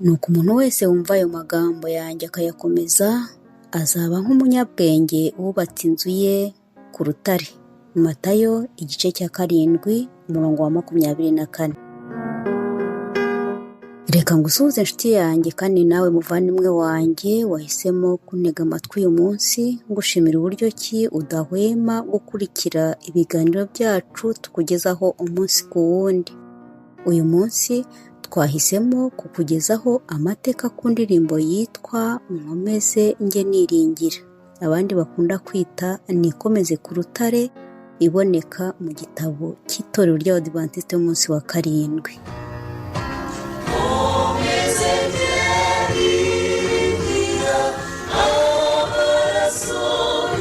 Nuko umuntu wese wumva ayo magambo yanjye akayakomeza, azaba nk'umunyabwenge wubatse inzu ye ku rutare. Matayo igice cya 7 umurongo wa 24. Reka ngusuhuze inshuti yanjye kandi nawe muvandimwe wanjye wahisemo kuntega amatwi uyu munsi, ngushimira uburyo ki udahwema gukurikira ibiganiro byacu tukugezaho umunsi ku wundi. Uyu munsi twahisemo kukugezaho amateka ku ndirimbo yitwa Nkomeze njye niringira, abandi bakunda kwita Nikomeze ku rutare, iboneka mu gitabo cy'itorero ry'Abadivantisiti b'umunsi wa 7. Nkomeze niringira amaraso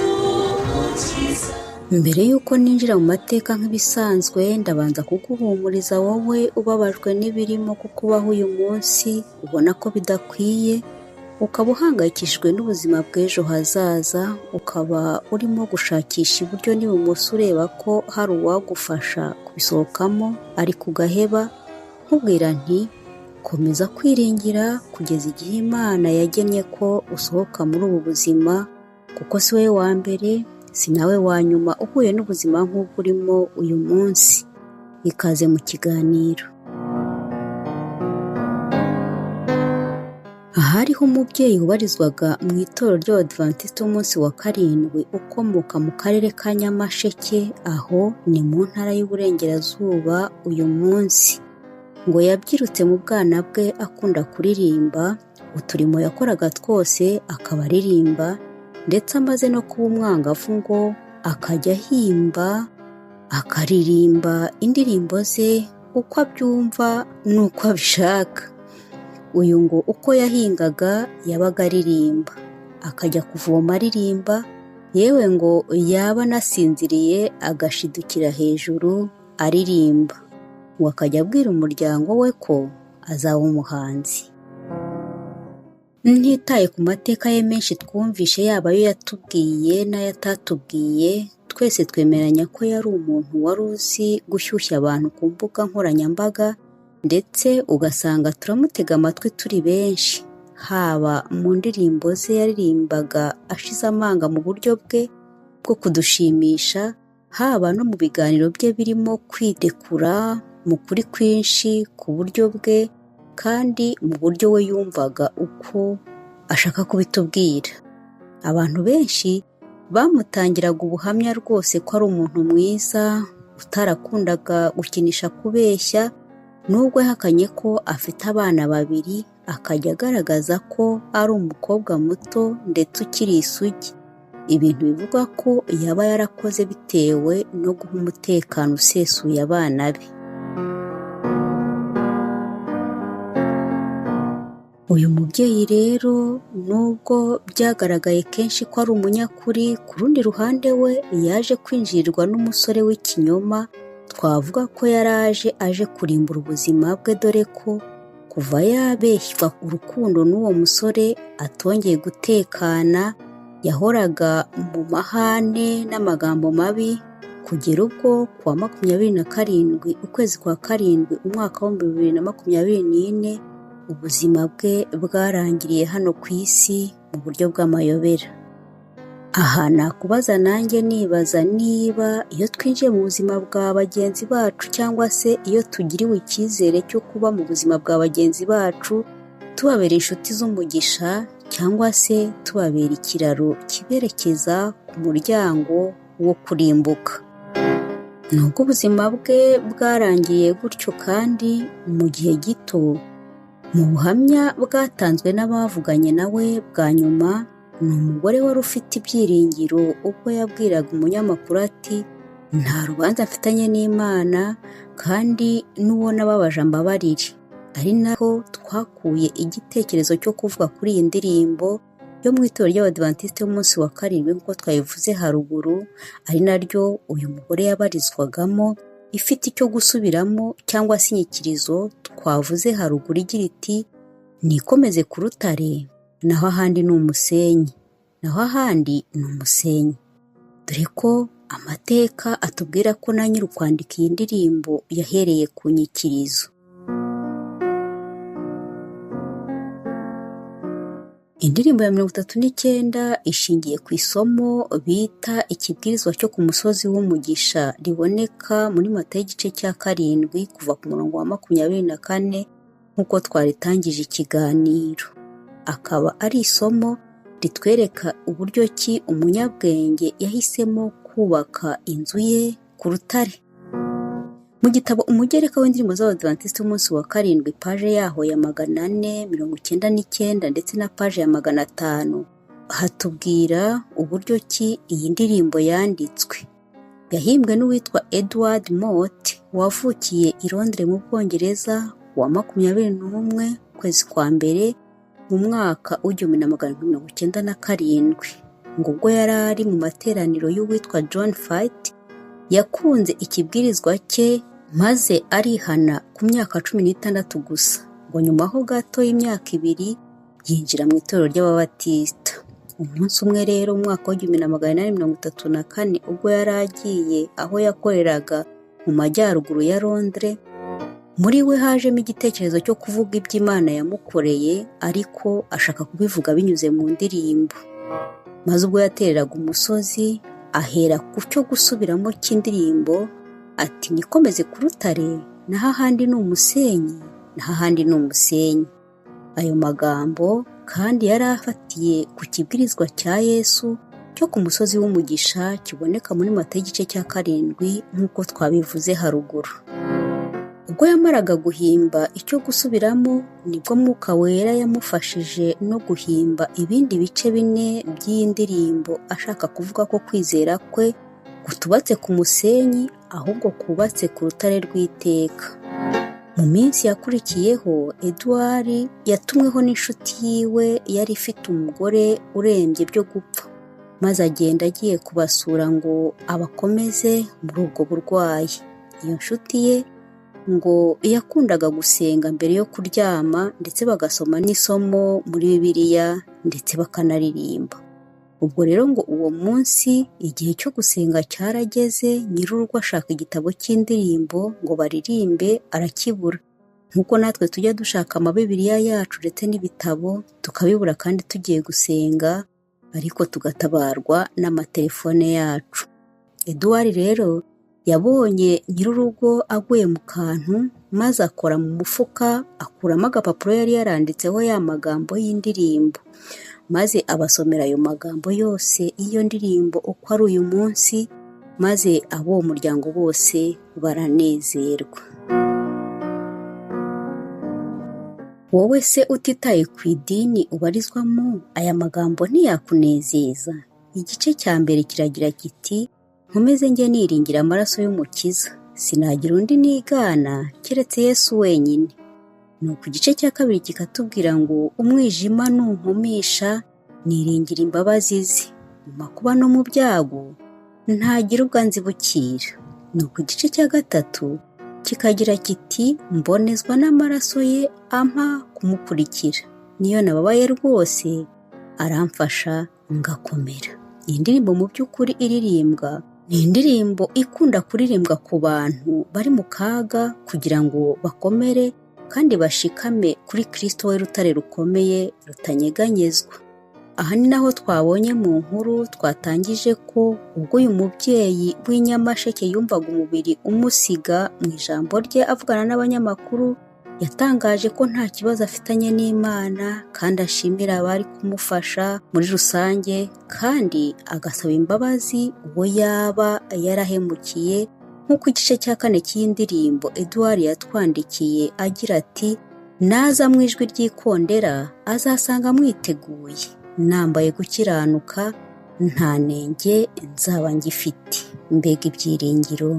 y'Umukiza. Mbere y'uko ninjira mu mateka nk'ibisanzwe, ndabanza kuguhumuriza wowe ubabajwe n'ibirimo kukubaho uyu munsi, ubona ko bidakwiye, ukaba uhangayikishijwe n'ubuzima bw'ejo hazaza, ukaba urimo gushakisha iburyo n'ibumoso ureba ko hari uwagufasha kubisohokamo ariko ugaheba, nkubwira nti komeza kwiringira kugeza igihe Imana yagennye ko usohoka muri ubu buzima, kuko si wowe wa mbere, si nawe wa nyuma uhuye n'ubuzima nk'ubwo urimo uyu munsi. Ikaze mu kiganiro. Ahariho umubyeyi ubarizwaga mu itorero ry'Abadivantisiti b'umunsi wa 7 ukomoka mu karere ka Nyamasheke, aho ni mu ntara y'Uburengerazuba uyu munsi. Ngo yabyirutse mu bwana bwe akunda kuririmba, uturimo yakoraga twose akaba aririmba, ndetse amaze no kuba umwangavu ngo akajya ahimba, akaririmba indirimbo ze uko abyumva n'uko abishaka. Uyu ngo uko yahingaga yabaga aririmba, akajya kuvoma aririmba, yewe ngo yaba anasinziriye agashidukira hejuru aririmba, ngo akajya abwira umuryango we ko azaba umuhanzi. Ntitaye ku mateka ye menshi twumvishe, yaba ayo yatubwiye n'ayo atatubwiye, twese twemeranya ko yari umuntu wari uzi gushyushya abantu ku mbuga nkoranyambaga, ndetse ugasanga turamutega amatwi turi benshi, haba mu ndirimbo ze yaririmbaga ashize amanga mu buryo bwe bwo kudushimisha, haba no mu biganiro bye birimo kwirekura mu kuri kwinshi ku buryo bwe kandi mu buryo we yumvaga uko ashaka kubitubwira. Abantu benshi bamutangiraga ubuhamya rwose ko ari umuntu mwiza, utarakundaga gukinisha kubeshya, nubwo yahakanye ko afite abana babiri, akajya agaragaza ko ari umukobwa muto ndetse ukiri isugi, ibintu bivugwa ko yaba yarakoze bitewe no guha umutekano usesuye abana be. Uyu mubyeyi rero nubwo byagaragaye kenshi ko ari umunyakuri, ku rundi ruhande we yaje kwinjirirwa n'umusore w'ikinyoma, twavuga ko yari aje kurimbura ubuzima bwe, dore ko kuva yabeshywa urukundo n'uwo musore atongeye gutekana, yahoraga mu mahane n'amagambo mabi, kugera ubwo ku wa 27 ukwezi kwa 7 umwaka wa 2024 ubuzima bwe bwarangiriye hano ku isi mu buryo bw'amayobera. Aha nakubaza nanjye nibaza niba iyo twinjiye mu buzima bwa bagenzi bacu cyangwa se iyo tugiriwe icyizere cyo kuba mu buzima bwa bagenzi bacu, tubabera inshuti z'umugisha cyangwa se tubabera ikiraro kiberekeza ku muryango wo kurimbuka. Nubwo ubuzima bwe bwarangiye gutyo kandi mu gihe gito, mu buhamya bwatanzwe n'abavuganye nawe bwa nyuma, ni umugore wari ufite ibyiringiro ubwo yabwiraga umunyamakuru ati nta rubanza mfitanye n'Imana kandi n'uwo nababaje ambabarire. Ari naho twakuye igitekerezo cyo kuvuga kuri iyi ndirimbo yo mu itorero ry'Abadivantisiti b'umunsi wa 7 nk'uko twabivuze haruguru, ari naryo uyu mugore yabarizwagamo, ifite icyo gusubiramo cyangwa se inyikirizo twavuze haruguru igira iti nikomeze ku rutare, naho ahandi ni umusenyi, naho ahandi ni umusenyi. Dore ko amateka atubwira ko na nyiri ukwandika iyi ndirimbo yahereye ku nyikirizo. Indirimbo ya 39 ishingiye ku isomo bita ikibwirizwa cyo ku musozi w'umugisha riboneka muri Matayo igice cya 7 kuva ku murongo wa 24 nk'uko twaritangije ikiganiro. Akaba ari isomo ritwereka uburyo ki umunyabwenge yahisemo kubaka inzu ye ku rutare. Mu gitabo Umugereka w'indirimbo z'Abadiventisiti b'umunsi wa 7 paje yaho ya 499 ndetse na paje ya 500 hatubwira uburyo ki iyi ndirimbo yanditswe. Yahimbwe n'uwitwa Edward Mott wavukiye i Londres mu Bwongereza wa 21 ukwezi kwa mbere mu mwaka 1997. Ngo ubwo yari ari mu materaniro y'uwitwa John Fight yakunze ikibwirizwa cye maze arihana ku myaka 16 gusa. Ngo nyuma ho gato y'imyaka 2 yinjira mu itorero ry'Ababatisita. Umunsi umwe rero mu mwaka wa 1834 ubwo yari agiye aho yakoreraga mu majyaruguru ya Londres, muri we hajemo igitekerezo cyo kuvuga iby'Imana yamukoreye, ariko ashaka kubivuga binyuze mu ndirimbo. Maze ubwo yatereraga umusozi ahera ku cyo gusubiramo cy'indirimbo ati nikomeze ku rutare, naho ahandi ni umusenyi, naho ahandi ni umusenyi. Ayo magambo kandi yari afatiye ku kibwirizwa cya Yesu cyo ku musozi w'umugisha kiboneka muri Matayo igice cya 7 nk'uko twabivuze haruguru. Ubwo yamaraga guhimba icyo gusubiramo nibwo Mwuka Wera yamufashije no guhimba ibindi bice 4 by'iyi ndirimbo, ashaka kuvuga ko kwizera kwe kutubatse ku musenyi ahubwo kubatse ku rutare rw'iteka. Mu minsi yakurikiyeho Edward yatumweho n'inshuti yiwe yari ifite umugore urembye byo gupfa, maze agenda agiye kubasura ngo abakomeze muri ubwo burwayi. Iyo nshuti ye ngo yakundaga gusenga mbere yo kuryama ndetse bagasoma n'isomo muri Bibiliya ndetse bakanaririmba. Ubwo rero ngo uwo munsi igihe cyo gusenga cyarageze, nyir'urugo ashaka igitabo cy'indirimbo ngo baririmbe arakibura. Nk'uko natwe tujya dushaka amabibiriya yacu ndetse n'ibitabo tukabibura kandi tugiye gusenga, ariko tugatabarwa n'amatelefone yacu. Edward rero yabonye nyir'urugo aguye mu kantu, maze akora mu mufuka akuramo agapapuro yari yaranditseho ya magambo y'indirimbo, maze abasomera ayo magambo yose y'iyo ndirimbo uko ari uyu munsi, maze ab'uwo muryango bose baranezerwa. Wowe se utitaye ku idini ubarizwamo, aya magambo ntiyakunezeza? Igice cya mbere kiragira kiti nkomeze njye niringira amaraso y'Umukiza, sinagira undi nigana keretse Yesu wenyine. Nuko igice cya kabiri kikatubwira ngo umwijima nunkumisha niringira imbabazi ze, mu makuba no mu byago ntagira ubwo anzibukira. Nuko igice cya gatatu kikagira kiti mbonezwa n'amaraso ye ampa kumukurikira, niyo nababaye rwose aramfasha ngakomera. Iyi ndirimbo mu by'ukuri iririmbwa ni indirimbo ikunda kuririmbwa ku bantu bari mu kaga kugira ngo bakomere kandi bashikame kuri Kristo we rutare rukomeye rutanyeganyezwa. Aha ni naho twabonye mu nkuru twatangije ko ubwo uyu mubyeyi w'inyamasheke yumvaga umubiri umusiga, mu ijambo rye avugana n'abanyamakuru yatangaje ko nta kibazo afitanye n'Imana kandi ashimira abari kumufasha muri rusange, kandi agasaba imbabazi uwo yaba yarahemukiye, nk'uko igice cya 4 cy'iyi ndirimbo Edward yatwandikiye agira ati naza mu ijwi ry'ikondera azasanga mwiteguye, nambaye gukiranuka nta nenge nzaba ngifite. Mbega ibyiringiro!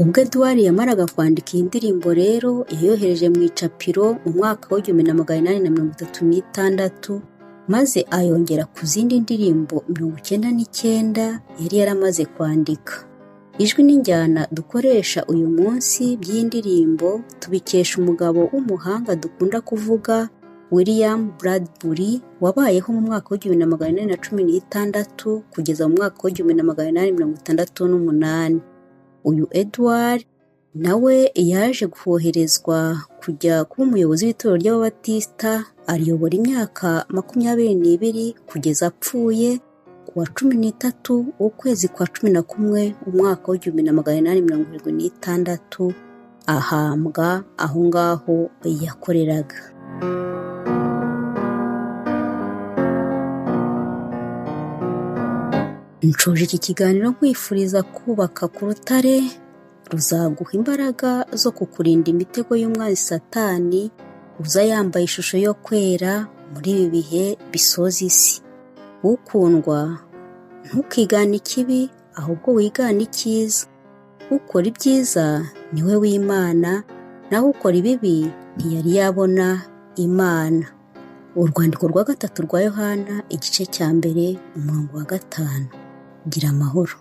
Ubwo Edward yamaraga kwandika iyi ndirimbo rero yayohereje mu icapiro mu mwaka wa 1836, maze ayongera ku zindi ndirimbo 99 yari yaramaze kwandika. Ijwi n'injyana dukoresha uyu munsi by'iyi ndirimbo tubikesha umugabo w'umuhanga dukunda kuvuga William Bradbury, wabayeho mu mwaka wa 1816 kugeza mu mwaka wa 1868. Uyu Edward Nawe yaje koherezwa kujya kuba umuyobozi w'itorero ry'Ababatisita, ariyobora imyaka 22 kugeza apfuye ku wa 13 ukwezi kwa 11 umwaka w'1876, ahambwa aho ngaho yakoreraga. Nshoje iki kiganiro nkwifuriza kubaka ku rutare ruzaguha imbaraga zo kukurinda imitego y'umwanzi Satani uza yambaye ishusho yo kwera muri ibi bihe bisoza isi. Ukundwa, ntukigane ikibi ahubwo wigane icyiza. Ukora ibyiza ni we w'Imana, naho ukora ibibi ntiyari yabona Imana. Urwandiko rwa 3 rwa Yohana igice cya 1 umurongo wa 5. Gira amahoro.